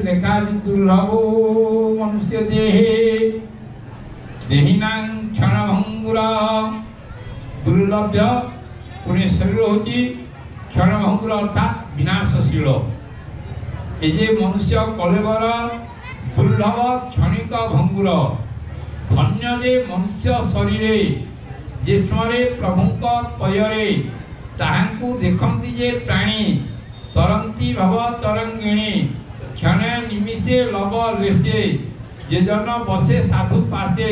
ଲେଖା ଅଛି, ଦୁର୍ଲଭ ମନୁଷ୍ୟ ଦେହେ ଦେହିନାଂ କ୍ଷଣଭଙ୍ଗୁର। ଦୁର୍ଲଭ୍ୟ ପୁଣି ଶରୀର ହେଉଛି କ୍ଷଣଭଙ୍ଗୁର, ଅର୍ଥାତ୍ ବିନାଶଶୀଳ। ଏ ଯେ ମନୁଷ୍ୟ କଳେବର ଦୁର୍ଲଭ କ୍ଷଣିକ ଭଙ୍ଗୁର। ଧନ୍ୟ ଯେ ମନୁଷ୍ୟ ଶରୀରେ ଯେ ସ୍ମରେ ପ୍ରଭୁଙ୍କ ପୟରେ, ତାହାଙ୍କୁ ଦେଖନ୍ତି ଯେ ପ୍ରାଣୀ ତରନ୍ତି ଭବ ତରଙ୍ଗିଣୀ। କ୍ଷଣେ ନିମିଷେ ଲବ ଲେଶେ ଯେ ଜନ ବସେ ସାଧୁ ପାଶେ,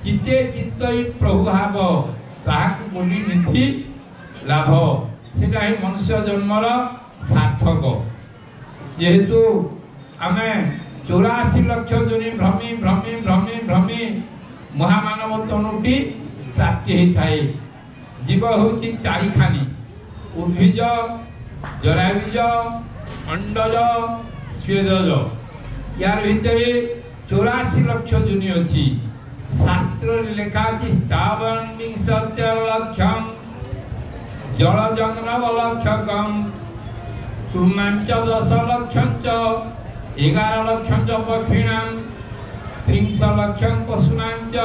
ଚିତ୍ତେ ଚିତ୍ତଇ ପ୍ରଭୁ ଭାବ ତାହାକୁ ବୋଲି ନିଧି ଲାଭ। ସେଟା ହିଁ ମନୁଷ୍ୟ ଜନ୍ମର ସାର୍ଥକ। ଯେହେତୁ ଆମେ 84 ଲକ୍ଷ ଯୋନି ଭ୍ରମି ଭ୍ରମି ଭ୍ରମି ଭ୍ରମି ମହାମାନବ ତନୁଟି ପ୍ରାପ୍ତି ହେଇଥାଏ। ଜୀବ ହେଉଛି ଚାରିଖାନି, ଉଦ୍ଭିଜ, ଜରାୟୁଜ, ଅଣ୍ଡଜ, ସ୍ୱେଦଜ। ୟାର ଭିତରେ 84 ଲକ୍ଷ ଯୋନି ଅଛି। ଶାସ୍ତ୍ରରେ ଲେଖା ଅଛି, ସ୍ଥାବରଂ ବିଂଶତ୍ୟର ଲକ୍ଷಂ ଜଳଜଂ ନବ ଲକ୍ଷକಂ କୁର୍ମାଞ୍ଚ 10 ଲକ୍ଷଞ୍ଚ 11 ଲକ୍ଷଞ୍ଚ ପକ୍ଷିଣାಂ ତ୍ରିଂଶ ଲକ୍ଷಂ ପଶୁନାଞ୍ଚ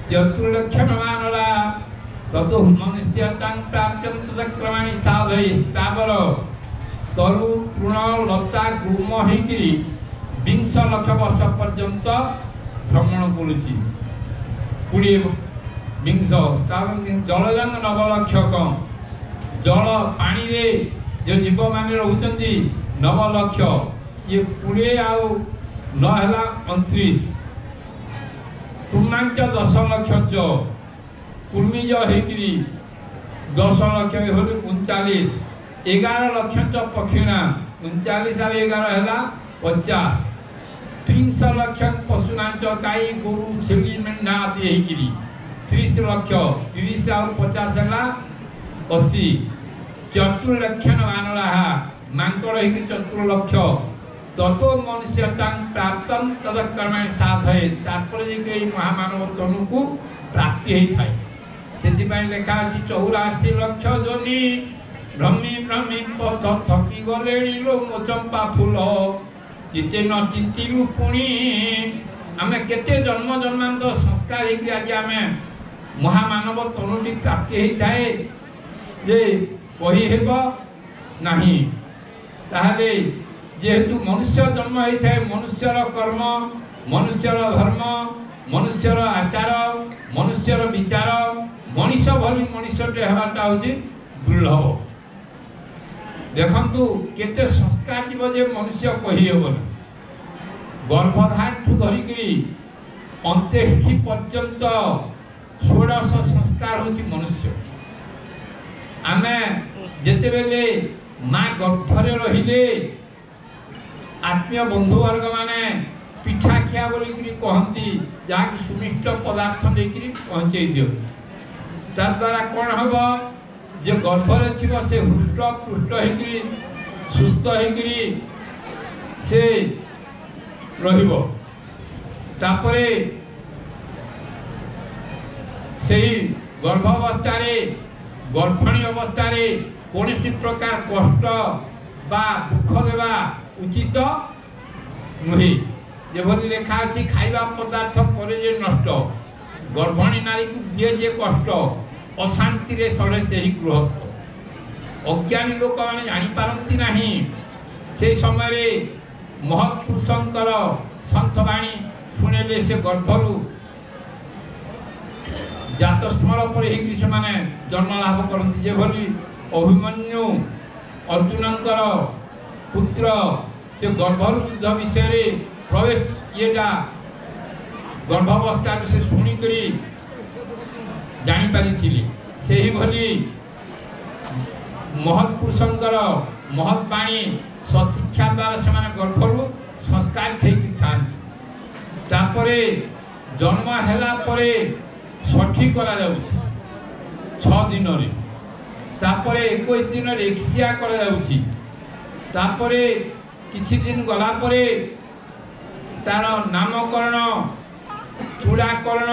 ଚତୁର୍ଲକ୍ଷଣ ମାନରା ତତୋ ମନୁଷ୍ୟତାଂ ପ୍ରାପ୍ୟಂ ତଦକ୍ରମାଣି ସାଧୟି। ସ୍ଥାବର ତରୁ ତୃଣ ଲତା ଗୁଳ୍ମ ହେଇକିରି ବିଂଶ ଲକ୍ଷ ବର୍ଷ ପର୍ଯ୍ୟନ୍ତ ଭ୍ରମଣ କରୁଛି। 20 ବିଂଶ ଜଳଜଙ୍ଗ ନବ ଲକ୍ଷକ, ଜଳ ପାଣିରେ ଯେଉଁ ଜୀବମାନେ ରହୁଛନ୍ତି 9 ଲକ୍ଷ, ଇଏ 20 ଆଉ 9 ହେଲା 29। କୁର୍ମାଞ୍ଚ 10 ଲକ୍ଷ ଚ କୁର୍ମିଜ ହେଇକିରି 10 ଲକ୍ଷ ହେଲେ 39। 11 ଲକ୍ଷ ଚ ପକ୍ଷିଣା, 39 ଆଉ 11 ହେଲା 50। ତ୍ରିଂଶ ଲକ୍ଷ ପଶୁନାଞ୍ଚ, ଗାଈ ଗୋରୁ ଛେଳି ମେଣ୍ଢା ଆଦି ହେଇକିରି 30 ଲକ୍ଷ, 30 ଆଉ 50 ହେଲା 80। ଚତୁର୍ଲକ୍ଷଣ ବାନରାହା, ମାଙ୍କଡ଼ ହେଇକି ଚତୁର୍ଲକ୍ଷ। ତତୋ ମନୁଷ୍ୟତାଂ ପ୍ରାପ୍ତଂ ତଦକର୍ମାଣି ସାଧୟେ। ତାପରେ ଯାଇକି ଏଇ ମହାମାନବ ତନୁକୁ ପ୍ରାପ୍ତି ହେଇଥାଏ। ସେଥିପାଇଁ ଲେଖା ଅଛି, 84 ଲକ୍ଷ ଯୋନି ଭ୍ରମି ଭ୍ରମି ପଥ ଥକି ଗଲେଣି ଲୋ ମୋ ଚମ୍ପା ଫୁଲ, ଚିତେ ନ ଚିନ୍ତିଲୁ ପୁଣି। ଆମେ କେତେ ଜନ୍ମ ଜନ୍ମାନ୍ତର ସଂସ୍କାର ହେଇକି ଆଜି ଆମେ ମହାମାନବ ତନୁଟି ପ୍ରାପ୍ତି ହେଇଥାଏ ଯେ କହିହେବ ନାହିଁ। ତାହେଲେ ଯେହେତୁ ମନୁଷ୍ୟ ଜନ୍ମ ହେଇଥାଏ, ମନୁଷ୍ୟର କର୍ମ, ମନୁଷ୍ୟର ଧର୍ମ, ମନୁଷ୍ୟର ଆଚାର, ମନୁଷ୍ୟର ବିଚାର, ମଣିଷ ଭଳି ମଣିଷଟେ ହେବାଟା ହେଉଛି ଦୁର୍ଲଭ। ଦେଖନ୍ତୁ କେତେ ସଂସ୍କାର ଯିବ ଯେ ମନୁଷ୍ୟ କହିହେବନି। ଗର୍ଭଧାନଠୁ ଧରିକିରି ଅନ୍ତ୍ୟେଷ୍ଟି ପର୍ଯ୍ୟନ୍ତ ଷୋଡ଼ଶ ସଂସ୍କାର ହେଉଛି ମନୁଷ୍ୟ। ଆମେ ଯେତେବେଳେ ମା ଗର୍ଭରେ ରହିଲେ ଆତ୍ମୀୟ ବନ୍ଧୁବର୍ଗ ମାନେ ପିଠା ଖିଆ ବୋଲିକିରି କହନ୍ତି, ଯାହାକି ସୁମିଷ୍ଟ ପଦାର୍ଥ ନେଇକିରି ପହଞ୍ଚେଇ ଦିଅନ୍ତି। ତାଦ୍ୱାରା କ'ଣ ହେବ ଯେ ଗର୍ଭରେ ଥିବ ସେ ହୃଷ୍ଟ ପୃଷ୍ଟ ହେଇକିରି ସୁସ୍ଥ ହେଇକିରି ସେ ରହିବ। ତାପରେ ସେଇ ଗର୍ଭ ଅବସ୍ଥାରେ, ଗର୍ଭିଣୀ ଅବସ୍ଥାରେ କୌଣସି ପ୍ରକାର କଷ୍ଟ ବା ଦୁଃଖ ଦେବା ଉଚିତ ନୁହେଁ। ଯେଭଳି ଲେଖା ଅଛି, ଖାଇବା ପଦାର୍ଥ କରେ ଯେ ନଷ୍ଟ, ଗର୍ଭିଣୀ ନାରୀକୁ ଦିଏ ଯେ କଷ୍ଟ, ଅଶାନ୍ତିରେ ସଢ଼େ ସେହି ଗୃହସ୍ଥ। ଅଜ୍ଞାନୀ ଲୋକମାନେ ଜାଣିପାରନ୍ତି ନାହିଁ। ସେ ସମୟରେ ମହତ୍ ପୁରୁଷଙ୍କର ସନ୍ଥବାଣୀ ଶୁଣିଲେ ସେ ଗର୍ଭରୁ ଜାତସ୍ମର ପରେ ହେଇକରି ସେମାନେ ଜନ୍ମ ଲାଭ କରନ୍ତି। ଯେଭଳି ଅଭିମନ୍ୟୁ ଅର୍ଜୁନଙ୍କର ପୁତ୍ର, ସେ ଗର୍ଭରୁ ଯୁଦ୍ଧ ବିଷୟରେ ପ୍ରବେଶ ଇଏଟା ଗର୍ଭାବସ୍ଥାରୁ ସେ ଶୁଣିକରି ଜାଣିପାରିଥିଲେ। ସେହିଭଳି ମହତ୍ ପୁରୁଷଙ୍କର ମହତ୍ ବାଣୀ ସଶିକ୍ଷା ଦ୍ୱାରା ସେମାନେ ଗର୍ଭରୁ ସଂସ୍କାର ହେଇକି ଥାଆନ୍ତି। ତାପରେ ଜନ୍ମ ହେଲା ପରେ ଷଠି କରାଯାଉଛି 6 ଦିନରେ, ତାପରେ 21 ଦିନରେ ଏକସିଆ କରାଯାଉଛି, ତାପରେ କିଛି ଦିନ ଗଲା ପରେ ତାର ନାମକରଣ, ଚୂଡ଼ାକରଣ,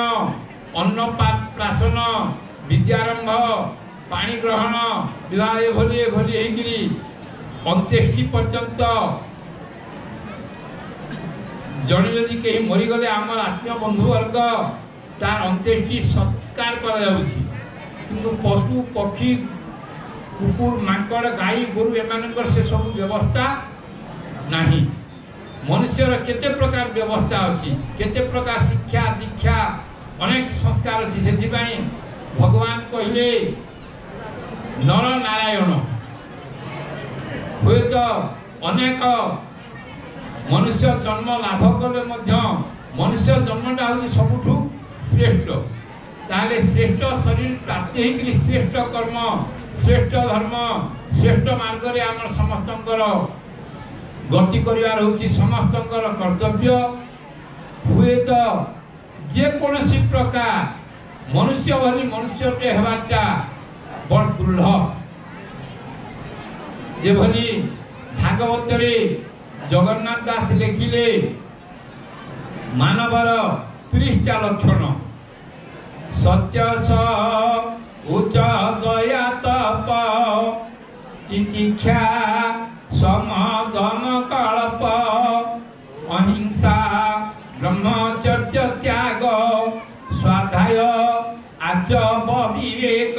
ଅନ୍ନପ୍ରାଶନ, ବିଦ୍ୟାରମ୍ଭ, ପାଣି ଗ୍ରହଣ, ବିବାହ, ଏଭଳି ଏଭଳି ହେଇକିରି ଅନ୍ତ୍ୟେଷ୍ଟି ପର୍ଯ୍ୟନ୍ତ ଜଣେ ଯଦି କେହି ମରିଗଲେ ଆମର ଆତ୍ମୀୟ ବନ୍ଧୁବର୍ଗ ତାର ଅନ୍ତ୍ୟେଷ୍ଟି ସତ୍କାର କରାଯାଉଛି, କିନ୍ତୁ ପଶୁ ପକ୍ଷୀ କୁକୁର ମାଙ୍କଡ଼ ଗାଈ ଗୋରୁ ଏମାନଙ୍କର ସେସବୁ ବ୍ୟବସ୍ଥା ନାହିଁ। ମନୁଷ୍ୟର କେତେ ପ୍ରକାର ବ୍ୟବସ୍ଥା ଅଛି, କେତେ ପ୍ରକାର ଶିକ୍ଷା ଦୀକ୍ଷା ଅନେକ ସଂସ୍କାର ଅଛି। ସେଥିପାଇଁ ଭଗବାନ କହିଲେ ନର ନାରାୟଣ। ହୁଏତ ଅନେକ ମନୁଷ୍ୟ ଜନ୍ମ ଲାଭ କଲେ ମଧ୍ୟ ମନୁଷ୍ୟ ଜନ୍ମଟା ହେଉଛି ସବୁଠୁ ଶ୍ରେଷ୍ଠ। ତାହେଲେ ଶ୍ରେଷ୍ଠ ଶରୀର ପ୍ରାପ୍ତି ହେଇକରି ଶ୍ରେଷ୍ଠ କର୍ମ, ଶ୍ରେଷ୍ଠ ଧର୍ମ, ଶ୍ରେଷ୍ଠ ମାର୍ଗରେ ଆମର ସମସ୍ତଙ୍କର ଗତି କରିବାର ହେଉଛି ସମସ୍ତଙ୍କର କର୍ତ୍ତବ୍ୟ। ହୁଏତ ଯେକୌଣସି ପ୍ରକାର ମନୁଷ୍ୟ ଭଳି ମନୁଷ୍ୟଟେ ହେବାଟା ବଡ଼ ଦୁର୍ଲଭ। ଯେଭଳି ଭାଗବତରେ ଜଗନ୍ନାଥ ଦାସ ଲେଖିଲେ ମାନବର 30ଟା ଲକ୍ଷଣ, ସତ୍ୟ ଉଚ୍ଚ ଦୟା ତପ ତିତିକ୍ଷା ସମଦମ କଳ୍ପ ଅହିଂସା ବ୍ରହ୍ମଚର୍ଯ୍ୟ ତ୍ୟାଗ ସ୍ୱାଧ୍ୟାୟ ଆର୍ଜବ ବିବେକ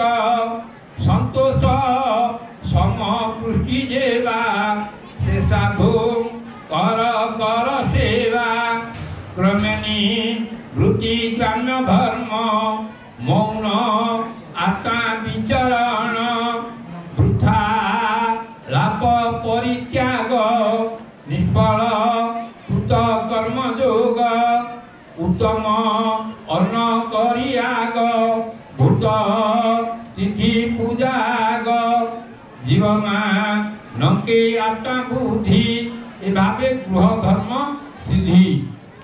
ସନ୍ତୋଷ ସମକୃଷ୍ଟି ଯେବା ସେ ସାଧୁ କର କର ସେବା କ୍ରମେଣି ବୃତ୍ତି ଗ୍ରାମ୍ୟ ଧର୍ମ ମୌନ ଆତ୍ମା ବିଚରଣ ବୃଥା ଲାପ ପରିତ୍ୟାଗ ନିଷ୍ଫଳ କୃତ କର୍ମ ଯୋଗ ଉତ୍ତମ ଅନ୍ନ କରିଆଗ ଭୂତ ତିଥି ପୂଜାଗ ଜୀବମା ନଙ୍କେ ଆତ୍ମା ବୁଦ୍ଧି ଏଭାବେ ଗୃହ ଧର୍ମ ସିଦ୍ଧି।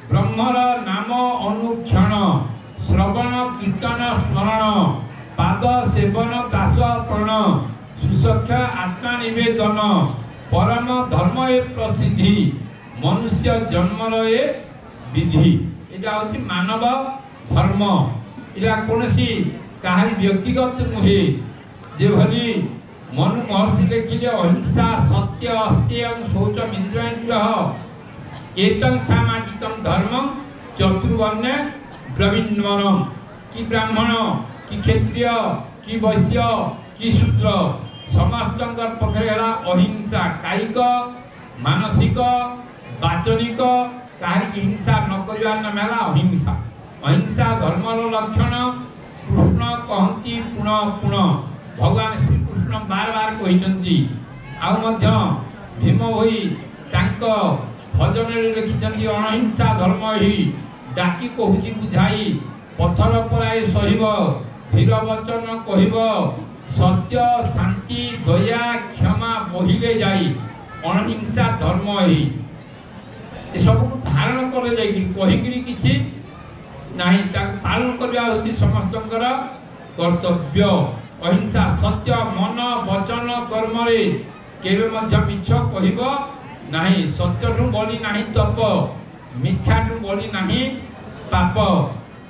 ବ୍ରହ୍ମର ନାମ ଅନୁକ୍ଷଣ ଶ୍ରବଣ କୀର୍ତ୍ତନ ସ୍ମରଣ ପାଦ ସେବନ ଦାସ ପ୍ରଣ ସୁସକ୍ଷ ଆତ୍ମା ନିବେଦନ ପରମ ଧର୍ମ ଏ ପ୍ରସିଦ୍ଧି ମନୁଷ୍ୟ ଜନ୍ମର ଏ ବିଧି। ଏଇଟା ହେଉଛି ମାନବ ଧର୍ମ। ଏଇଟା କୌଣସି କାହାରି ବ୍ୟକ୍ତିଗତ ନୁହେଁ। ଯେଭଳି ମନୁ ମହର୍ଷି ଲେଖିଲେ ଅହିଂସା ସତ୍ୟ ଅସ୍ତେୟଂ ଶୌଚ ଇନ୍ଦ୍ରିୟ ଏତଂ ସାମାଜିକଂ ଧର୍ମ ଚତୁର୍ବର୍ଣ୍ଣ ବ୍ରବୀଣ୍ବରಂ। କି ବ୍ରାହ୍ମଣ କି କ୍ଷତ୍ରିୟ କି ବୈଶ୍ୟ କି ଶୂଦ୍ର ସମସ୍ତଙ୍କର ପକ୍ଷରେ ହେଲା ଅହିଂସା, କାୟିକ ମାନସିକ ବାଚନିକ କାହାରିକି ହିଂସା ନ କରିବାର ନାମ ହେଲା ଅହିଂସା। ଅହିଂସା ଧର୍ମର ଲକ୍ଷଣ କୃଷ୍ଣ କହନ୍ତି ପୁଣ ପୁଣ, ଭଗବାନ ଶ୍ରୀକୃଷ୍ଣ ବାର ବାର କହିଛନ୍ତି। ଆଉ ମଧ୍ୟ ଭୀମ ଭୋଇ ତାଙ୍କ ଭଜନରେ ଲେଖିଛନ୍ତି ଅଣହିଂସା ଧର୍ମ ହି ଡାକି କହୁଛି ବୁଝାଇ ପଥର ପରାଇ ସହିବ ଧୀର ବଚନ କହିବ ସତ୍ୟ ଶାନ୍ତି ଦୟା କ୍ଷମା ବହିଲେ ଯାଇ ଅଣହିଂସା ଧର୍ମ ହି। ଏସବୁକୁ ଧାରଣ କଲେ ଯାଇକି କହିକିରି କିଛି ନାହିଁ, ତାକୁ ପାଳନ କରିବା ହେଉଛି ସମସ୍ତଙ୍କର କର୍ତ୍ତବ୍ୟ। ଅହିଂସା ସତ୍ୟ ମନ ବଚନ କର୍ମରେ କେବେ ମଧ୍ୟ ମିଛ କହିବ ନାହିଁ। ସତ୍ୟଠୁ ବଳି ନାହିଁ ତପ, ମିଥ୍ୟାଠୁ ବଳି ନାହିଁ ପାପ।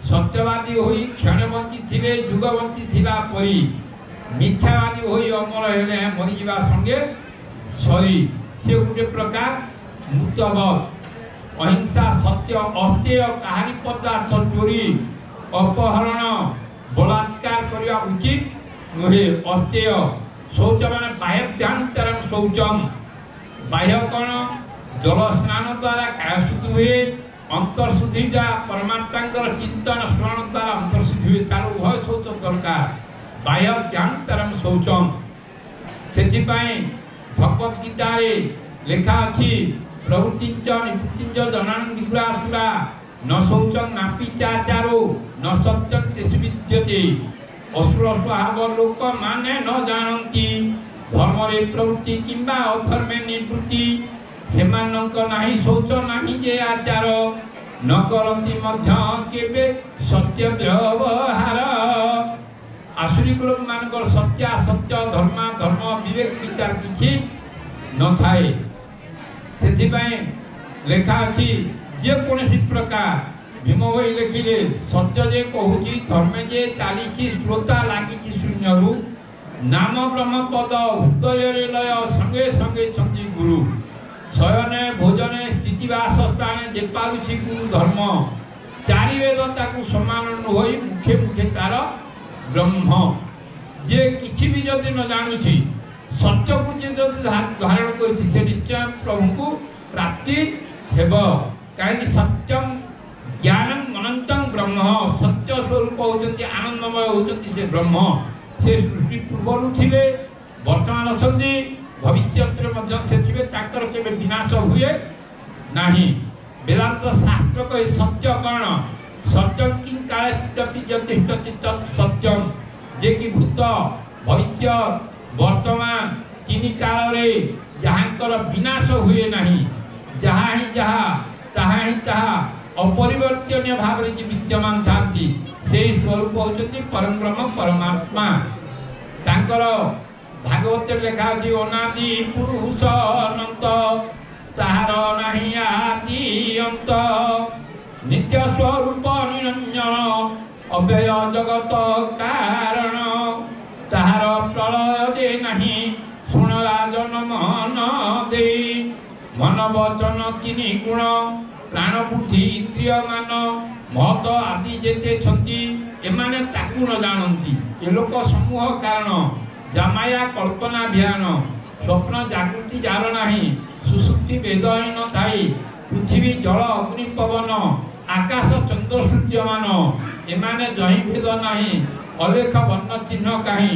ସତ୍ୟବାଦୀ ହୋଇ କ୍ଷଣେ ବଞ୍ଚିଥିଲେ ଯୁଗ ବଞ୍ଚିଥିଲା ପରି, ମିଥ୍ୟାବାଦୀ ହୋଇ ଅମର ହେଲେ ମରିଯିବା ସଙ୍ଗେ ସରି। ସେ ଗୋଟେ ପ୍ରକାର ମୃତବତ୍। ଅହିଂସା ସତ୍ୟ ଅସ୍ତେୟ କାହାରି ପଦାର୍ଥ ଚୋରି ଅପହରଣ ବଳାତ୍କାର କରିବା ଉଚିତ ନୁହେଁ। ଅସ୍ତେୟ ଶୌଚ ମାନେ ବାହ୍ୟାଭ୍ୟନ୍ତରಂ ଶୌଚମ। ବାହ୍ୟ କ'ଣ? ଜଳ ସ୍ନାନ ଦ୍ୱାରା କାୟ ଶୁଦ୍ଧି ହୁଏ, ଅନ୍ତର୍ଶୁଦ୍ଧିଟା ପରମାତ୍ମାଙ୍କର ଚିନ୍ତନ ସ୍ମରଣ ଦ୍ୱାରା ଅନ୍ତର୍ଶୁଦ୍ଧି ହୁଏ। ତାର ଉଭୟ ଶୌଚ ଦରକାର, ବାହ୍ୟାଭ୍ୟନ୍ତରಂ ଶୌଚମ। ସେଥିପାଇଁ ଭଗବତ ଗୀତାରେ ଲେଖା ଅଛି ପ୍ରବୃତ୍ତିଞ୍ଚ ନିବୃତ୍ତିଞ୍ଚ ଜନାନ ବିଗ୍ରାସୁରା ନ ଶୌଚଂ ନାପି ଚାଚାରୋ ନ ସତ୍ୟଂ ତେଷୁ ବିଦ୍ୟତେ। ଅସୁର ସ୍ୱଭାବ ଲୋକମାନେ ନ ଜାଣନ୍ତି ଧର୍ମରେ ପ୍ରବୃତ୍ତି କିମ୍ବା ଅଧର୍ମେ ନିବୃତ୍ତି। ସେମାନଙ୍କ ନାହିଁ ଶୌଚ ନାହିଁ ଯେ ଆଚାର, ନ କରନ୍ତି ମଧ୍ୟ କେବେ ସତ୍ୟ ବ୍ୟବହାର। ଆସୁରିକ ଲୋକମାନଙ୍କର ସତ୍ୟାସତ୍ୟ ଧର୍ମା ଧର୍ମ ବିବେକ ବିଚାର କିଛି ନଥାଏ। ସେଥିପାଇଁ ଲେଖା ଅଛି ଯେକୌଣସି ପ୍ରକାର ଭୀମ ଭୋଇ ଲେଖିଲେ ସତ୍ୟ ଯେ କହୁଛି ଧର୍ମେ ଯେ ଚାଲିଛି ଶ୍ରୋତା ଲାଗିଛି ଶୂନ୍ୟରୁ ନାମ ବ୍ରହ୍ମ ପଦ ହୃଦୟରେ ଲୟ ସଙ୍ଗେ ସଙ୍ଗେ ଛନ୍ତି ଗୁରୁ। ଶୟନେ ଭୋଜନେ ସ୍ଥିତି କୃତିବାସ ସ୍ଥାନେ ଯେ ପାରୁଛି ଗୁରୁ ଧର୍ମ, ଚାରି ବେଦ ତାକୁ ସମାନ ନୁହଇ ମୁଖେ ମୁଖେ ତାର ବ୍ରହ୍ମ। ଯିଏ କିଛି ବି ଯଦି ନ ଜାଣୁଛି, ସତ୍ୟକୁ ଯିଏ ଯଦି ଧାରଣ କରିଛି ସେ ନିଶ୍ଚୟ ପ୍ରଭୁଙ୍କୁ ପ୍ରାପ୍ତି ହେବ। କାହିଁକି ସତ୍ୟମ ଜ୍ଞାନಂ ଅନନ୍ତଂ ବ୍ରହ୍ମ, ସତ୍ୟ ସ୍ୱରୂପ ହେଉଛନ୍ତି ଆନନ୍ଦମୟ ହେଉଛନ୍ତି ସେ ବ୍ରହ୍ମ। ସେ ସୃଷ୍ଟି ପୂର୍ବରୁ ଥିଲେ, ବର୍ତ୍ତମାନ ଅଛନ୍ତି, ଭବିଷ୍ୟତରେ ମଧ୍ୟ ସେ ଥିବେ, ତାଙ୍କର କେବେ ବିନାଶ ହୁଏ ନାହିଁ। ବେଦାନ୍ତ ଶାସ୍ତ୍ର କହି ସତ୍ୟ କ'ଣ? ସତ୍ୟಂ କିଂ କାଳେ ତିଷ୍ଠତି ତତ୍ ସତ୍ୟମ। ଯେ କି ଭୂତ ଭବିଷ୍ୟ ବର୍ତ୍ତମାନ ତିନି କାଳରେ ଯାହାଙ୍କର ବିନାଶ ହୁଏ ନାହିଁ, ଯାହା ହିଁ ଯାହା ତାହା ହିଁ ତାହା, ଅପରିବର୍ତ୍ତନୀୟ ଭାବରେ ଯେ ବିଦ୍ୟମାନ ଥାନ୍ତି, ସେଇ ସ୍ୱରୂପ ହେଉଛନ୍ତି ପରମବ୍ରହ୍ମ ପରମାତ୍ମା। ତାଙ୍କର ଭାଗବତରେ ଲେଖା ଅଛି, ଅନାଦି ପୁରୁଷ ଅନନ୍ତ, ତାହାର ନାହିଁ ଆଦି ଅନ୍ତ, ନିତ୍ୟ ସ୍ୱରୂପ ନିରଞ୍ଜନ, ଅବ୍ୟୟ ଜଗତ କାରଣ, ତାହାର ପ୍ରଳୟ ଯେ ନାହିଁ, ଶୁଣ ରାଜନ ମନ ଦେଇ। ମନ ବଚନ ତିନି ଗୁଣ, ପ୍ରାଣ ବୁଦ୍ଧି ଇନ୍ଦ୍ରିୟ ମାନ, ମହତ ଆଦି ଯେତେ ଛନ୍ତି, ଏମାନେ ତାକୁ ନ ଜାଣନ୍ତି। ଏ ଲୋକ ସମୂହ କାରଣ, ଜାମାୟା କଳ୍ପନା ଭିଆନ, ସ୍ୱପ୍ନ ଜାଗୃତି ଯାର ନାହିଁ, ସୁଷୁପ୍ତି ବେଦହୀନ ଥାଇ, ପୃଥିବୀ ଜଳ ଅଗ୍ନି ପବନ, ଆକାଶ ଚନ୍ଦ୍ର ସୂର୍ଯ୍ୟମାନ, ଏମାନେ ଯହିଁ ଭେଦ ନାହିଁ, ଅଲେଖ ବର୍ଣ୍ଣ ଚିହ୍ନ କାହିଁ,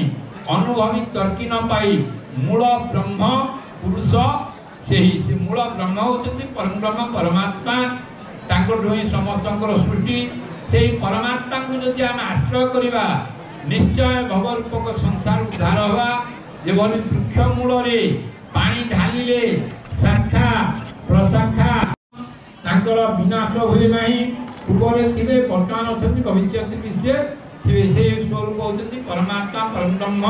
ଅନୁଭବୀ ତର୍କି ନ ପାଇ, ମୂଳ ବ୍ରହ୍ମ ପୁରୁଷ ସେହି। ସେ ମୂଳ ବ୍ରହ୍ମ ହେଉଛନ୍ତି ପରମବ୍ରହ୍ମ ପରମାତ୍ମା, ତାଙ୍କଠୁ ହିଁ ସମସ୍ତଙ୍କର ସୃଷ୍ଟି। ସେଇ ପରମାତ୍ମାଙ୍କୁ ଯଦି ଆମେ ଆଶ୍ରୟ କରିବା, ନିଶ୍ଚୟ ଭବରୂପକ ସଂସାର ଉଦ୍ଧାର ହେବା। ଯେଭଳି ବୃକ୍ଷ ମୂଳରେ ପାଣି ଢାଳିଲେ ଶାଖା ପ୍ରଶାଖା ତାଙ୍କର ବିନାଶ ହୁଏ ନାହିଁ, ପୂର୍ବରେ ଥିଲେ, ବର୍ତ୍ତମାନ ଅଛନ୍ତି, ଭବିଷ୍ୟତରେ ବି ସେ ଥିବେ। ସେଇ ସ୍ୱରୂପ ହେଉଛନ୍ତି ପରମାତ୍ମା ପରମବ୍ରହ୍ମ।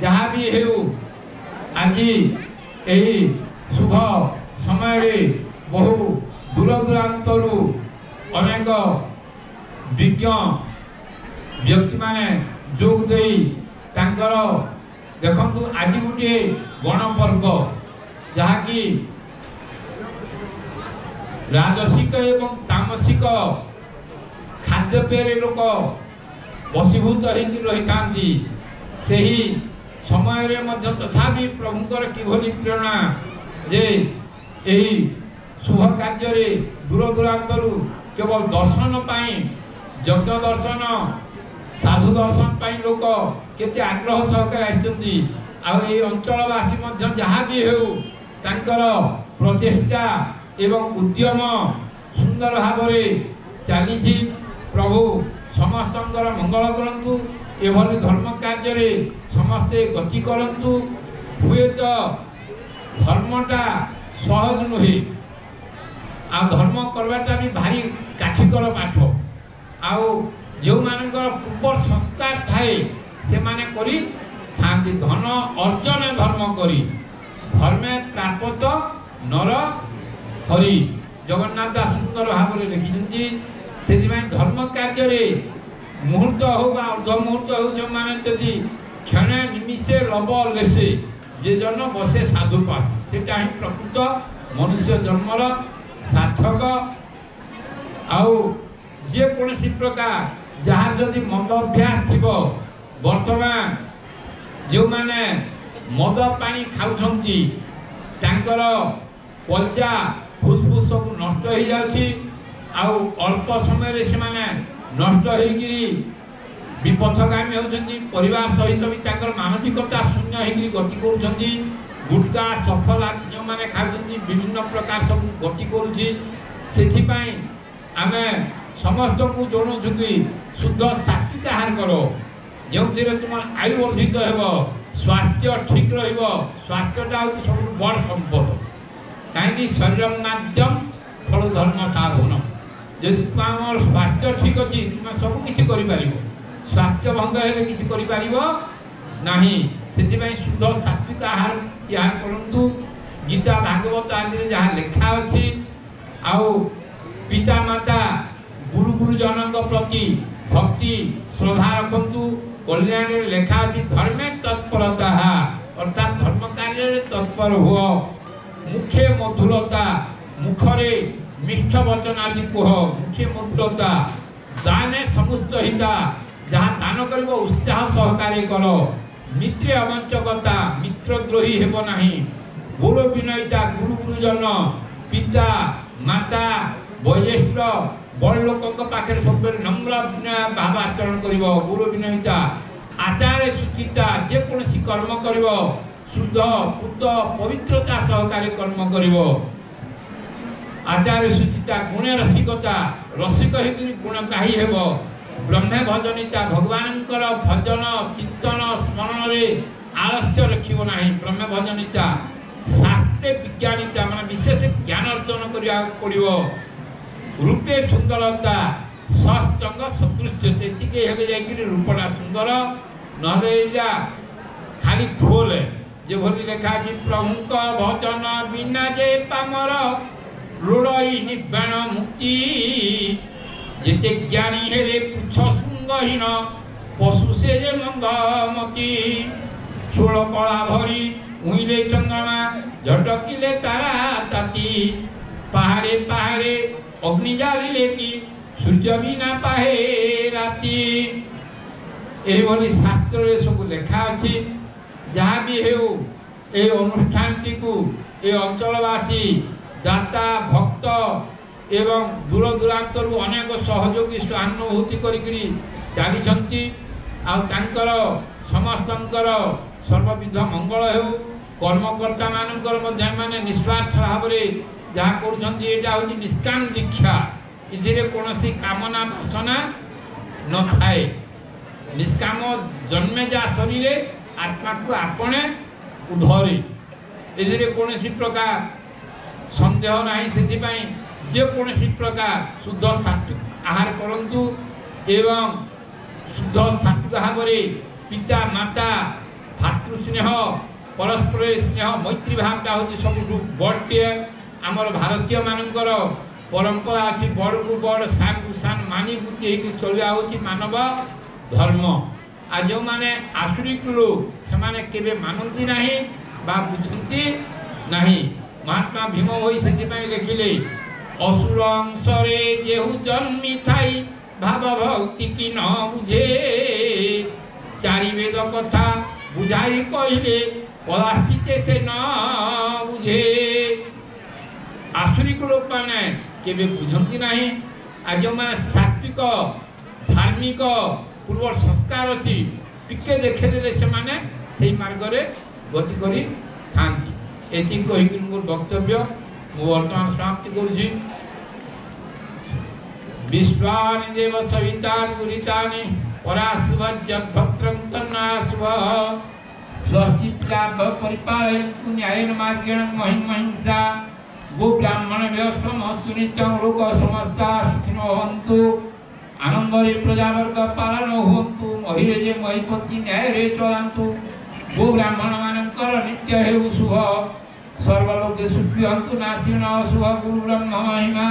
ଯାହା ବି ହେଉ, ଆଜି ଏହି ଶୁଭ ସମୟରେ ବହୁ ଦୂର ଦୂରାନ୍ତରୁ ଅନେକ ବିଜ୍ଞ ବ୍ୟକ୍ତିମାନେ ଯୋଗ ଦେଇ ତାଙ୍କର, ଦେଖନ୍ତୁ ଆଜି ଗୋଟିଏ ଗଣପର୍ବ, ଯାହାକି ରାଜସିକ ଏବଂ ତାମସିକ ଖାଦ୍ୟପେୟରେ ଲୋକ ବଶୀଭୂତ ହେଇକି ରହିଥାନ୍ତି, ସେହି ସମୟରେ ମଧ୍ୟ ତଥାପି ପ୍ରଭୁଙ୍କର କିଭଳି ପ୍ରେରଣା ଯେ ଏହି ଶୁଭ କାର୍ଯ୍ୟରେ ଦୂର ଦୂରାନ୍ତରୁ କେବଳ ଦର୍ଶନ ପାଇଁ, ଯଜ୍ଞ ଦର୍ଶନ, ସାଧୁ ଦର୍ଶନ ପାଇଁ ଲୋକ କେତେ ଆଗ୍ରହ ସହକାରେ ଆସିଛନ୍ତି। ଆଉ ଏଇ ଅଞ୍ଚଳବାସୀ ମଧ୍ୟ ଯାହା ବି ହେଉ ତାଙ୍କର ପ୍ରଚେଷ୍ଟା ଏବଂ ଉଦ୍ୟମ ସୁନ୍ଦର ଭାବରେ ଚାଲିଛି। ପ୍ରଭୁ ସମସ୍ତଙ୍କର ମଙ୍ଗଳ କରନ୍ତୁ, ଏଭଳି ଧର୍ମ କାର୍ଯ୍ୟରେ ସମସ୍ତେ ଗତି କରନ୍ତୁ। ହୁଏତ ଧର୍ମଟା ସହଜ ନୁହେଁ, ଆଉ ଧର୍ମ କରିବାଟା ବି ଭାରି କାଠିକର ପାଠ। ଆଉ ଯେଉଁମାନଙ୍କର ପୂର୍ବ ସଂସ୍କାର ଥାଏ ସେମାନେ କରିଥାନ୍ତି। ଧନ ଅର୍ଜନ ଧର୍ମ କରି ଧର୍ମେ ପ୍ରାପତ ନର ହରି, ଜଗନ୍ନାଥ ଦାସ ସୁନ୍ଦର ଭାବରେ ଲେଖିଛନ୍ତି। ସେଥିପାଇଁ ଧର୍ମ କାର୍ଯ୍ୟରେ ମୁହୂର୍ତ୍ତ ହଉ ବା ଅର୍ଦ୍ଧ ମୁହୂର୍ତ୍ତ ହଉ, ଯେଉଁମାନେ ଯଦି କ୍ଷଣେ ନିମିଷେ ଲବ ଲେସେ ଯେ ଜନ ବସେ ସାଧୁ ପାଶେ, ସେଟା ହିଁ ପ୍ରକୃତ ମନୁଷ୍ୟ ଜନ୍ମର ସାର୍ଥକ। ଆଉ ଯେକୌଣସି ପ୍ରକାର ଯାହାର ଯଦି ମଦ ଅଭ୍ୟାସ ଥିବ, ବର୍ତ୍ତମାନ ଯେଉଁମାନେ ମଦ ପାଣି ଖାଉଛନ୍ତି ତାଙ୍କର କଲଜା ଫୁସଫୁସ ସବୁ ନଷ୍ଟ ହେଇଯାଉଛି, ଆଉ ଅଳ୍ପ ସମୟରେ ସେମାନେ ନଷ୍ଟ ହେଇକିରି ବିପଥଗାମୀ ହେଉଛନ୍ତି। ପରିବାର ସହିତ ବି ତାଙ୍କର ମାନବିକତା ଶୂନ୍ୟ ହେଇକିରି ଗତି କରୁଛନ୍ତି। ଗୁଟକା ସଫଲ ଆଦି ଯେଉଁମାନେ ଖାଉଛନ୍ତି ବିଭିନ୍ନ ପ୍ରକାର ସବୁ ଗତି କରୁଛି। ସେଥିପାଇଁ ଆମେ ସମସ୍ତଙ୍କୁ ଜଣାଉଛୁ କି ଶୁଦ୍ଧ ସାତ୍ଵିକ ଆହାର କର, ଯେଉଁଥିରେ ତୁମର ଆୟୁ ବର୍ଦ୍ଧିତ ହେବ, ସ୍ୱାସ୍ଥ୍ୟ ଠିକ୍ ରହିବ। ସ୍ୱାସ୍ଥ୍ୟଟା ହେଉଛି ସବୁଠୁ ବଡ଼ ସମ୍ପଦ। କାହିଁକି ଶରୀର ମାଧ୍ୟମ ଫଳ ଧର୍ମ ସାଧନ। ଯଦି ତୁମର ସ୍ୱାସ୍ଥ୍ୟ ଠିକ୍ ଅଛି ତୁମେ ସବୁ କିଛି କରିପାରିବ, ସ୍ୱାସ୍ଥ୍ୟ ଭଙ୍ଗ ହେଲେ କିଛି କରିପାରିବ ନାହିଁ। ସେଥିପାଇଁ ଶୁଦ୍ଧ ସାତ୍ଵିକ ଆହାର ତିଆର କରନ୍ତୁ। ଗୀତା ଭାଗବତ ଆଦିରେ ଯାହା ଲେଖା ଅଛି, ଆଉ ପିତାମାତା ଗୁରୁ ଗୁରୁଜନଙ୍କ ପ୍ରତି ଭକ୍ତି ଶ୍ରଦ୍ଧା ରଖନ୍ତୁ। କଲ୍ୟାଣରେ ଲେଖା ଅଛି ଧର୍ମେ ତତ୍ପରତା, ଅର୍ଥାତ୍ ଧର୍ମ କାର୍ଯ୍ୟରେ ତତ୍ପର ହୁଅ। ମୁଖେ ମଧୁରତା, ମୁଖରେ ମିଷ୍ଠ ବଚନ ଆଦି କୁହ, ମୁଖେ ମଧୁରତା। ଦାନେ ସମସ୍ତ ହିତା, ଯାହା ଦାନ କରିବ ଉତ୍ସାହ ସହକାରେ କର। ମିତ୍ରେ ଅବଞ୍ଚକତା, ମିତ୍ରଦ୍ରୋହୀ ହେବ ନାହିଁ। ଗୁରୁ ବିନୟିତା, ଗୁରୁ ଗୁରୁଜନ, ପିତା ମାତା, ବୟୋଜ୍ୟେଷ୍ଠ ବଡ଼ ଲୋକଙ୍କ ପାଖରେ ସବୁବେଳେ ନମ୍ର ବିନୟ ଭାବ ଆଚରଣ କରିବ, ଗୁରୁ ବିନୟିତା। ଆଚାରେ ଶୁଚିତା, ଯେକୌଣସି କର୍ମ କରିବ ଶୁଦ୍ଧ ପୁତ ପବିତ୍ରତା ସହକାରେ କର୍ମ କରିବ, ଆଚାର ଶୁଚିତା। ଗୁଣେ ରସିକତା, ରସିକ ହେଇକରି ଗୁଣଗ୍ରାହୀ ହେବ। ବ୍ରହ୍ମେ ଭଜନିତା, ଭଗବାନଙ୍କର ଭଜନ ଚିନ୍ତନ ସ୍ମରଣରେ ଆଳସ୍ୟ ରଖିବ ନାହିଁ, ବ୍ରହ୍ମ ଭଜନିତା। ଶାସ୍ତ୍ରେ ବିଜ୍ଞାନିତା, ମାନେ ବିଶେଷ ଜ୍ଞାନ ଅର୍ଜନ କରିବାକୁ ପଡ଼ିବ। ରୂପେ ସୁନ୍ଦରତା, ସତ୍ସଙ୍ଗ ସଦୃଶ୍ୟ, ସେତିକି ହେଲେ ଯାଇକିରି ରୂପଟା ସୁନ୍ଦର, ନହେଲେ ଏଇଟା ଖାଲି ଖୋଲେ। ଯେଭଳି ଲେଖା ଅଛି, ପ୍ରଭୁଙ୍କ ଭଜନ ବିନା ଯେ ପାମର ଲୋଡ଼ଇ ନିର୍ବାଣ ମୁକ୍ତି, ଯେତେ ଜ୍ଞାନୀ ହେଲେ ପୁଚ୍ଛ ଶୃଙ୍ଗହୀନ ପଶୁ ସେ ଯେ ମନ୍ଦମତି। ଷୋଳ କଳା ଭରି ଉଇଁଲେ ଚନ୍ଦ୍ରମା ଝଟକିଲେ ତାରା ତାତି, ପାହାରେ ପାହାରେ ଅଗ୍ନି ଜାଳିଲେ କି ସୂର୍ଯ୍ୟ ବିନା ପାହେ ରାତି। ଏହିଭଳି ଶାସ୍ତ୍ରରେ ସବୁ ଲେଖା ଅଛି। ଯାହା ବି ହେଉ, ଏ ଅନୁଷ୍ଠାନଟିକୁ ଏ ଅଞ୍ଚଳବାସୀ, ଦାତା, ଭକ୍ତ ଏବଂ ଦୂର ଦୂରାନ୍ତରୁ ଅନେକ ସହଯୋଗୀ ସହାନୁଭୂତି କରିକିରି ଚାଲିଛନ୍ତି। ଆଉ ତାଙ୍କର ସମସ୍ତଙ୍କର ସର୍ବବିଧ ମଙ୍ଗଳ ହେଉ। କର୍ମକର୍ତ୍ତାମାନଙ୍କର ମଧ୍ୟ ଏମାନେ ନିସ୍ୱାର୍ଥ ଭାବରେ ଯାହା କରୁଛନ୍ତି, ଏଇଟା ହେଉଛି ନିଷ୍କାମ ଦୀକ୍ଷା। ଏଥିରେ କୌଣସି କାମନା ବାସନା ନଥାଏ। ନିଷ୍କାମ ଜନ୍ମେ ଯା ଶରୀରେ, ଆତ୍ମାକୁ ଆପଣେ ଉଧରେ। ଏଥିରେ କୌଣସି ପ୍ରକାର ସନ୍ଦେହ ନାହିଁ। ସେଥିପାଇଁ ଯେକୌଣସି ପ୍ରକାର ଶୁଦ୍ଧ ସାତ୍ವಿକ ଆହାର କରନ୍ତୁ ଏବଂ ଶୁଦ୍ଧ ସାତ୍ବିକ ଭାବରେ ପିତା ମାତା ଭାତୃସ୍ନେହ, ପରସ୍ପର ସ୍ନେହ, ମୈତ୍ରୀ ଭାବଟା ହେଉଛି ସବୁଠୁ ବଡ଼ଟିଏ। ଆମର ଭାରତୀୟମାନଙ୍କର ପରମ୍ପରା ଅଛି, ବଡ଼କୁ ବଡ଼ ସାନକୁ ସାନ ମାନି ବୁତି ହେଇକି ଚଳିବା ହେଉଛି ମାନବ ଧର୍ମ। ଆଉ ଯେଉଁମାନେ ଆସୁରିକ ଲୋକ, ସେମାନେ କେବେ ମାନନ୍ତି ନାହିଁ ବା ବୁଝନ୍ତି ନାହିଁ। ମହାତ୍ମା ଭୀମ ଭୋଇ ସେଥିପାଇଁ ଲେଖିଲେ, ଅସୁର ଅଂଶରେ ଯେହୁ ଜନ୍ମି ଥାଇ ଭାବ ଭକ୍ତି କି ନ ବୁଝେ, ଚାରି ବେଦ କଥା ବୁଝାଇ କହିଲେ କଦାଚିତ ସେ ନ ବୁଝେ। ଆସୁରିକ ଲୋକମାନେ କେବେ ବୁଝନ୍ତି ନାହିଁ। ଆଉ ଯେଉଁମାନେ ସାତ୍ବିକ ଧାର୍ମିକ ପୂର୍ବ ସଂସ୍କାର ଅଛି, ଟିକେ ଦେଖେଇଦେଲେ ସେମାନେ ସେଇ ମାର୍ଗରେ ଗତି କରିଥାନ୍ତି। ଏତିକି କହିକିରି ମୋର ବକ୍ତବ୍ୟ ମୁଁ ବର୍ତ୍ତମାନ ସମାପ୍ତି କରୁଛି। ବିଶ୍ୱାନି ଦେବ ସବିତାନି ଦୁରିତାନି ପରାଶୁଭ ତନ୍ନାଶୁଭ, ସ୍ୱସ୍ତି ଲାଭ ପରିପାଳୟନ୍ତୁ ନ୍ୟାୟେନ ମାର୍ଗେଣ ମହିଂ ମହିଂସା, ଗୋ ବ୍ରାହ୍ମଣ ସ୍ୱମସ୍ତୁ ନିତ୍ୟଂ, ଲୋକ ସମସ୍ତା ସୁଖିନୋ ଭବନ୍ତୁ, ଆନନ୍ଦରେ ପ୍ରଜାବର୍ଗ ପାଳନ ହୁଅନ୍ତୁ, ମହିରେ ଯେ ମହିପତି ନ୍ୟାୟରେ ଚଳାନ୍ତୁ, ଗୋ ବ୍ରାହ୍ମଣ ମାନଙ୍କର ନିତ୍ୟ ହେଉ ଶୁଭ, ସର୍ବଲୋକେ ସୁଖୀ ହନ୍ତୁ ନାଶିଣ ଶୁଭ। ଗୁରୁ ବ୍ରହ୍ମ ମହିମା,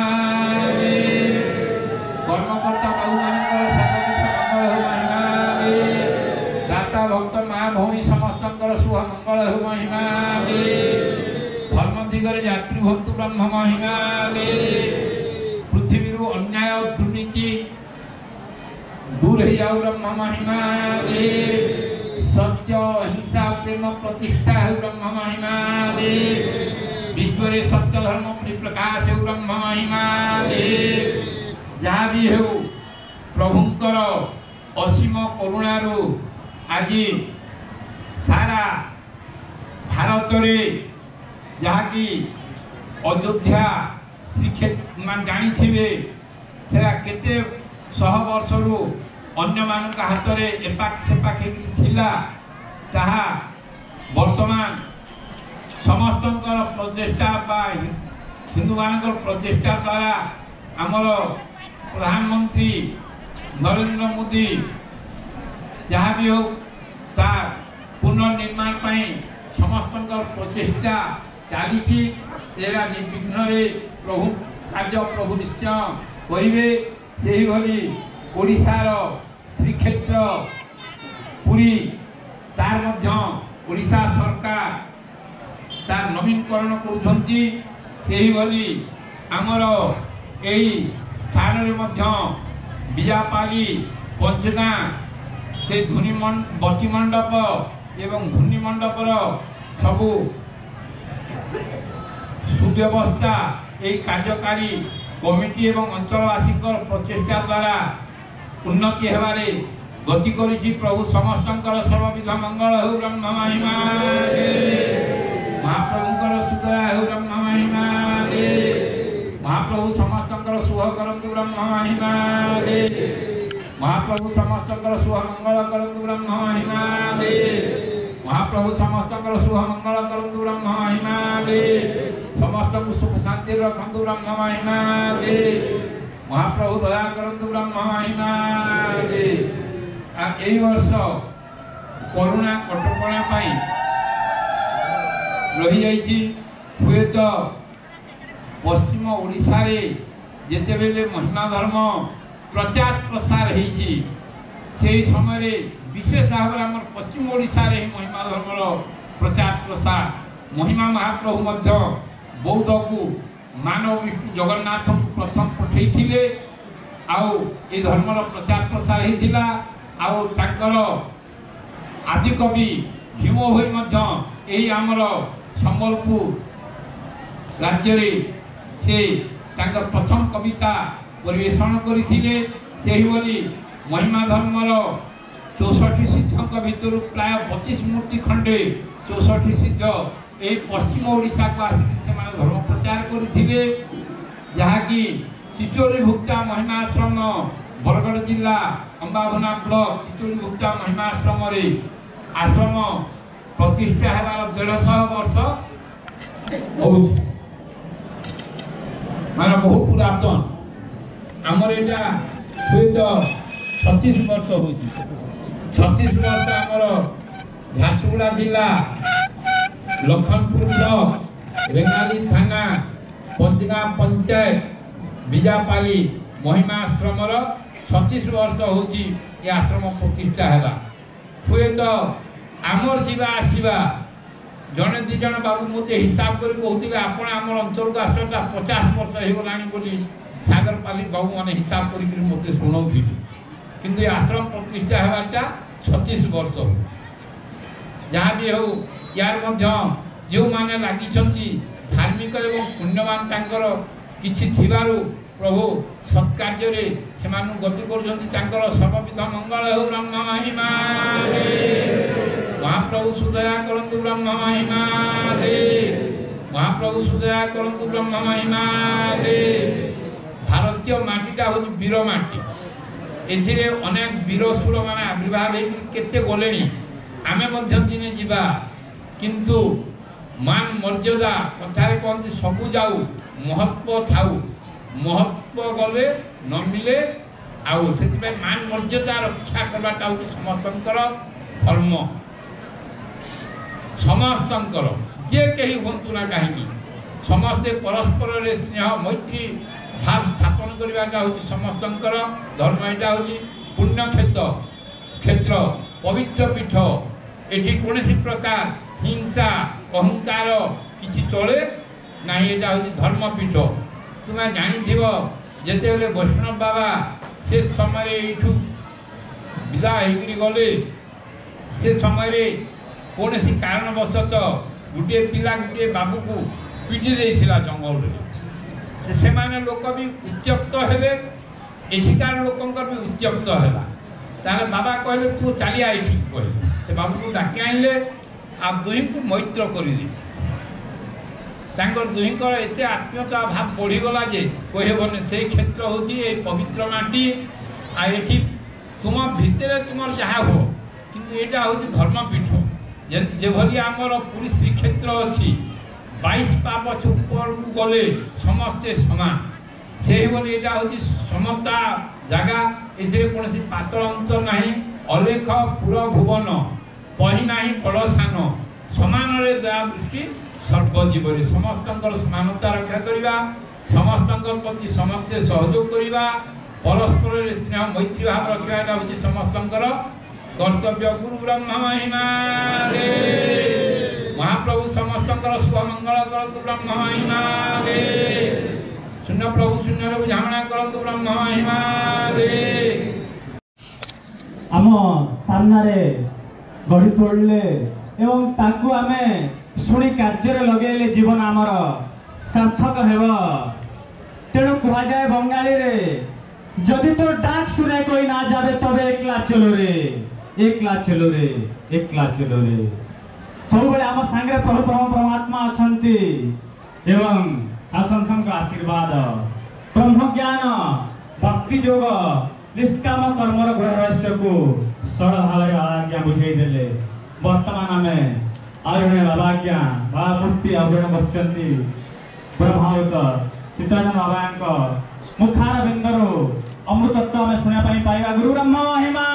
କର୍ମକର୍ତ୍ତା ବାବୁମାନଙ୍କର ସର୍ବବିଧ ମଙ୍ଗଳ ହେଉ ମହିମା, ଦାତା ଭକ୍ତ ମା ଭଉଣୀ ସମସ୍ତଙ୍କର ଶୁଭ ମଙ୍ଗଳ ହେଉ ମହିମା, ଧର୍ମ ଦିଗରେ ଯାତ୍ରୀ ହୁଅନ୍ତୁ ବ୍ରହ୍ମ ମହିମା, ପୃଥିବୀରୁ ଅନ୍ୟାୟ ଦୁର୍ନୀତି ଦୂର ହେଇଯାଉ ବ୍ରହ୍ମ ମହିମା, ସତ୍ୟ ଅହିଂସା ପ୍ରେମ ପ୍ରତିଷ୍ଠା ହେଉ ବ୍ରହ୍ମ ମହିମା, ବିଶ୍ୱରେ ସତ୍ୟ ଧର୍ମ ପରିପ୍ରକାଶ ହେଉ ବ୍ରହ୍ମ ମହିମା। ଯାହା ବି ହେଉ, ପ୍ରଭୁଙ୍କର ଅସୀମ କରୁଣାରୁ ଆଜି ସାରା ଭାରତରେ ଯାହାକି ଅଯୋଧ୍ୟା ଶ୍ରୀକ୍ଷେତ୍ର ମାନେ ଜାଣିଥିବେ, ସେଟା କେତେ ଶହ ବର୍ଷରୁ ଅନ୍ୟମାନଙ୍କ ହାତରେ ଏପାଖ ସେପାଖ ହେଇକି ଥିଲା, ତାହା ବର୍ତ୍ତମାନ ସମସ୍ତଙ୍କର ପ୍ରଚେଷ୍ଟା ବା ହିନ୍ଦୁମାନଙ୍କର ପ୍ରଚେଷ୍ଟା ଦ୍ୱାରା ଆମର ପ୍ରଧାନମନ୍ତ୍ରୀ ନରେନ୍ଦ୍ର ମୋଦି ଯାହା ବି ହେଉ ତା ପୁନର୍ନିର୍ମାଣ ପାଇଁ ସମସ୍ତଙ୍କର ପ୍ରଚେଷ୍ଟା ଚାଲିଛି। ଏହା ନିର୍ବିଘ୍ନରେ ପ୍ରଭୁ କାର୍ଯ୍ୟ ପ୍ରଭୁ ନିଶ୍ଚୟ କରିବେ। ସେହିଭଳି ଓଡ଼ିଶାର ଶ୍ରୀକ୍ଷେତ୍ର ପୁରୀ, ତାର ମଧ୍ୟ ଓଡ଼ିଶା ସରକାର ତାର ନବୀକରଣ କରୁଛନ୍ତି। ସେହିଭଳି ଆମର ଏହି ସ୍ଥାନରେ ମଧ୍ୟ ବିଜାପାଲି ପଞ୍ଚଗାଁ ସେ ଧୁନି ବତୀ ମଣ୍ଡପ ଏବଂ ଧୁନି ମଣ୍ଡପର ସବୁ ସୁବ୍ୟବସ୍ଥା ଏହି କାର୍ଯ୍ୟକାରୀ କମିଟି ଏବଂ ଅଞ୍ଚଳବାସୀଙ୍କର ପ୍ରଚେଷ୍ଟା ଦ୍ୱାରା ଉନ୍ନତି ହେବାରେ ଗତି କରିଛି। ପ୍ରଭୁ ସମସ୍ତଙ୍କର ସର୍ବବିଧ ମଙ୍ଗଳ ହେଉ ବ୍ରହ୍ମ ମହିମା, ମହାପ୍ରଭୁଙ୍କର ସୁଦୟା ହେଉ ବ୍ରହ୍ମ ମହିମା, ମହାପ୍ରଭୁ ସମସ୍ତଙ୍କର ଶୁଭ କରନ୍ତୁ ବ୍ରହ୍ମ ମହିମା, ମହାପ୍ରଭୁ ସମସ୍ତଙ୍କର ଶୁଭ ମଙ୍ଗଳ କରନ୍ତୁ ବ୍ରହ୍ମ ମହିମା, ମହାପ୍ରଭୁ ସମସ୍ତଙ୍କର ଶୁଭ ମଙ୍ଗଳ କରନ୍ତୁ ବ୍ରହ୍ମ ମହିମା, ସମସ୍ତଙ୍କୁ ସୁଖ ଶାନ୍ତିରେ ରଖନ୍ତୁ ବ୍ରହ୍ମ ମହିମା, ମହାପ୍ରଭୁ ଦୟା କରନ୍ତୁ ବ୍ରହ୍ମ ମହିମା। ଏଇ ବର୍ଷ କରୋନା କଟକଣା ପାଇଁ ରହିଯାଇଛି। ହୁଏତ ପଶ୍ଚିମ ଓଡ଼ିଶାରେ ଯେତେବେଳେ ମହିମା ଧର୍ମ ପ୍ରଚାର ପ୍ରସାର ହେଇଛି, ସେହି ସମୟରେ ବିଶେଷ ଭାବରେ ଆମର ପଶ୍ଚିମ ଓଡ଼ିଶାରେ ହିଁ ମହିମା ଧର୍ମର ପ୍ରଚାର ପ୍ରସାର, ମହିମା ମହାପ୍ରଭୁ ମଧ୍ୟ ବୌଦ୍ଧକୁ ମାନବ ବିଷ୍ଣୁ ଜଗନ୍ନାଥଙ୍କୁ ପ୍ରଥମ ପଠେଇଥିଲେ, ଆଉ ଏ ଧର୍ମର ପ୍ରଚାର ପ୍ରସାର ହେଇଥିଲା। ଆଉ ତାଙ୍କର ଆଦିକବି ଭୀମ ଭୋଇ ମଧ୍ୟ ଏଇ ଆମର ସମ୍ବଲପୁର ରାଜ୍ୟରେ ସେ ତାଙ୍କର ପ୍ରଥମ କବିତା ପରିବେଷଣ କରିଥିଲେ। ସେହିଭଳି ମହିମା ଧର୍ମର 64 ସିଦ୍ଧଙ୍କ ଭିତରୁ ପ୍ରାୟ 32 ମୂର୍ତ୍ତି ଖଣ୍ଡେ 64 ସିଦ୍ଧ ଏହି ପଶ୍ଚିମ ଓଡ଼ିଶାକୁ ଆସିକି ସେମାନେ ଧର୍ମ ପ୍ରଚାର କରିଥିଲେ, ଯାହାକି ଚିଚୋଳି ଭୁକ୍ତା ମହିମାଶ୍ରମ, ବରଗଡ଼ ଜିଲ୍ଲା ଅମ୍ବାଭୋନା ବ୍ଲକ ଚିଚୋଳି ଭୁକ୍ତା ମହିମାଶ୍ରମରେ ଆଶ୍ରମ ପ୍ରତିଷ୍ଠା ହେବାର 150 ବର୍ଷ ହେଉଛି, ମାନେ ବହୁ ପୁରାତନ। ଆମର ଏଇଟା ହୁଏତ 36 ବର୍ଷ ହେଉଛି, 36 ବର୍ଷ। ଆମର ଝାରସୁଗୁଡ଼ା ଜିଲ୍ଲା ଲଖନପୁର ବ୍ଲକ ରେଙ୍ଗାଲି ଥାନା ପଞ୍ଚଗାଁ ପଞ୍ଚାୟତ ବିଜାପାଲି ମହିମା ଆଶ୍ରମର 36 ବର୍ଷ ହେଉଛି ଏ ଆଶ୍ରମ ପ୍ରତିଷ୍ଠା ହେଲା। ହୁଏତ ଆମର ଯିବା ଆସିବା ଜଣେ ଦୁଇ ଜଣ ବାବୁ ମୋତେ ହିସାବ କରି କହୁଥିଲେ, ଆପଣ ଆମର ଅଞ୍ଚଳକୁ ଆସିବାଟା 50 ବର୍ଷ ହେଇଗଲାଣି ବୋଲି ସାଗରପାଲି ବାବୁମାନେ ହିସାବ କରିକିରି ମୋତେ ଶୁଣାଉଥିଲେ। କିନ୍ତୁ ଏ ଆଶ୍ରମ ପ୍ରତିଷ୍ଠା ହେବାଟା 36 ବର୍ଷ। ଯାହା ବି ହେଉ, ୟାର ମଧ୍ୟ ଯେଉଁମାନେ ଲାଗିଛନ୍ତି ଧାର୍ମିକ ଏବଂ ପୁଣ୍ୟବାନ ତାଙ୍କର କିଛି ଥିବାରୁ ପ୍ରଭୁ ସତ୍କାର୍ଯ୍ୟରେ ସେମାନଙ୍କୁ ଗତି କରୁଛନ୍ତି। ତାଙ୍କର ସର୍ବବିଧ ମଙ୍ଗଳ ହେଉ ବ୍ରହ୍ମ ମହିମା, ମହାପ୍ରଭୁ ସୁଦୟା କରନ୍ତୁ ବ୍ରହ୍ମ ମହିମା, ମହାପ୍ରଭୁ ସୁଦୟା କରନ୍ତୁ ବ୍ରହ୍ମ ମହିମା। ଭାରତୀୟ ମାଟିଟା ହେଉଛି ବୀର ମାଟି। ଏଥିରେ ଅନେକ ବୀର ସୁରମାନେ ଆବିର୍ଭାବ ହେଇକି କେତେ ଗଲେଣି, ଆମେ ମଧ୍ୟ ଦିନେ ଯିବା। କିନ୍ତୁ ମାନ ମର୍ଯ୍ୟାଦା, କଥାରେ କହନ୍ତି, ସବୁ ଯାଉ ମହତ୍ଵ ଥାଉ, ମହତ୍ଵ ଗଲେ ନ ମିଲେ ଆଉ। ସେଥିପାଇଁ ମାନ ମର୍ଯ୍ୟାଦା ରକ୍ଷା କରିବାଟା ହେଉଛି ସମସ୍ତଙ୍କର ଧର୍ମ, ସମସ୍ତଙ୍କର, ଯିଏ କେହି ହୁଅନ୍ତୁ ନା କାହିଁକି। ସମସ୍ତେ ପରସ୍ପରରେ ସ୍ନେହ ମୈତ୍ରୀ ଭାବ ସ୍ଥାପନ କରିବାଟା ହେଉଛି ସମସ୍ତଙ୍କର ଧର୍ମ। ଏଇଟା ହେଉଛି ପୁଣ୍ୟକ୍ଷେତ୍ର କ୍ଷେତ୍ର, ପବିତ୍ର ପୀଠ। ଏଠି କୌଣସି ପ୍ରକାର ହିଂସା ଅହଙ୍କାର କିଛି ଚଳେ ନାହିଁ। ଏଇଟା ହେଉଛି ଧର୍ମପୀଠ। ତୁମେ ଜାଣିଥିବ, ଯେତେବେଳେ ବୈଷ୍ଣବ ବାବା ସେ ସମୟରେ ଏଇଠୁ ବିଦା ହେଇକରି ଗଲେ, ସେ ସମୟରେ କୌଣସି କାରଣବଶତଃ ଗୋଟିଏ ପିଲା ଗୋଟିଏ ବାବୁକୁ ପିଟି ଦେଇଥିଲା ଜଙ୍ଗଲରେ। ସେମାନେ ଲୋକ ବି ଉତ୍ତ୍ୟକ୍ତ ହେଲେ, ଏଠିକାର ଲୋକଙ୍କର ବି ଉତ୍ତ୍ୟକ୍ତ ହେଲା। ତାହେଲେ ବାବା କହିଲେ, ତୁ ଚାଲିଆ ଏଠିକି କହିଲେ। ସେ ବାବୁକୁ ଡାକି ଆଣିଲେ ଆଉ ଦୁହିଁଙ୍କୁ ମୈତ୍ର କରିଦେଇଛି। ତାଙ୍କର ଦୁହିଁଙ୍କର ଏତେ ଆତ୍ମୀୟତା ଭାବ ବଢ଼ିଗଲା ଯେ କହିହେବନି। ସେଇ କ୍ଷେତ୍ର ହେଉଛି ଏଇ ପବିତ୍ର ମାଟି। ଆଉ ଏଠି ତୁମ ଭିତରେ ତୁମର ଯାହା ହୁଅ, କିନ୍ତୁ ଏଇଟା ହେଉଛି ଧର୍ମପୀଠ। ଯେଭଳି ଆମର ପୁରୀ ଶ୍ରୀକ୍ଷେତ୍ର ଅଛି, 22 ପାପଛ ଉପରକୁ ଗଲେ ସମସ୍ତେ ସମାନ, ସେହିଭଳି ଏଇଟା ହେଉଛି ସମତା ଜାଗା। ଏଥିରେ କୌଣସି ପାତର ଅନ୍ତର ନାହିଁ। ଅଲେଖ ପୁର ଭୁବନ ପହି ନାହିଁ ବଡ଼ ସାନ, ସମାନରେ ଦୟା ଦୃଷ୍ଟି ସର୍ବଜୀବରେ। ସମସ୍ତଙ୍କର ସମାନତା ରକ୍ଷା କରିବା, ସମସ୍ତଙ୍କ ପ୍ରତି ସମସ୍ତେ ସହଯୋଗ କରିବା, ପରସ୍ପରରେ ସ୍ନେହ ମୈତ୍ରୀ ଭାବ ରଖିବା, ଏଇଟା ହେଉଛି ସମସ୍ତଙ୍କର କର୍ତ୍ତବ୍ୟ। ଗୁରୁ ବ୍ରହ୍ମ ମହିମା ରେ, ମହାପ୍ରଭୁ ସମସ୍ତଙ୍କର ଶୁଭ ମଙ୍ଗଳ କରନ୍ତୁ ବ୍ରହ୍ମ ମହିମା ରେ। ପ୍ରଭୁ ଶୂନ୍ୟରେ ବୁଝାମଣା କରନ୍ତୁ। ବ୍ରହ୍ମ ମହିମାରେ ଆମ ସାମ୍ନାରେ ଗଢ଼ି ତୋଳିଲେ ଏବଂ ତାକୁ ଆମେ ଶୁଣି କାର୍ଯ୍ୟରେ ଲଗେଇଲେ ଜୀବନ ଆମର ସାର୍ଥକ ହେବ। ତେଣୁ କୁହାଯାଏ ବଙ୍ଗାଳୀରେ, ଯଦି তোর ডাক শুনে কই না যাবে তবে একলা চলো রে, একলা চলো রে, একলা চলো রে। ସବୁବେଳେ ଆମ ସାଙ୍ଗରେ ପ୍ରଭୁ ବ୍ରହ୍ମ ପରମାତ୍ମା ଅଛନ୍ତି ଏବଂ ସନ୍ଥଙ୍କ ଆଶୀର୍ବାଦ, ବ୍ରହ୍ମଜ୍ଞାନ, ଭକ୍ତି ଯୋଗ, ନିଷ୍କାମ କର୍ମର ଗୃହ ରହସ୍ୟକୁ ସରଳ ଭାବରେ ଆଜ୍ଞା ବୁଝେଇ ଦେଲେ। ବର୍ତ୍ତମାନ ଆମେ ଆଉ ଜଣେ ବାବା ଆଜ୍ଞା, ବାବା ମୂର୍ତ୍ତି ଆଉ ଜଣେ ବସିଛନ୍ତି, ବ୍ରହ୍ମାବତ ଚିତ୍ତରଞ୍ଜନ ବାବାଙ୍କ ମୁଖାର ବିନ୍ଦରୁ ଅମୃତତ୍ଵ ଆମେ ଶୁଣିବା ପାଇଁ ପାଇବା। ଗୁରୁ ବ୍ରହ୍ମ ମହିମା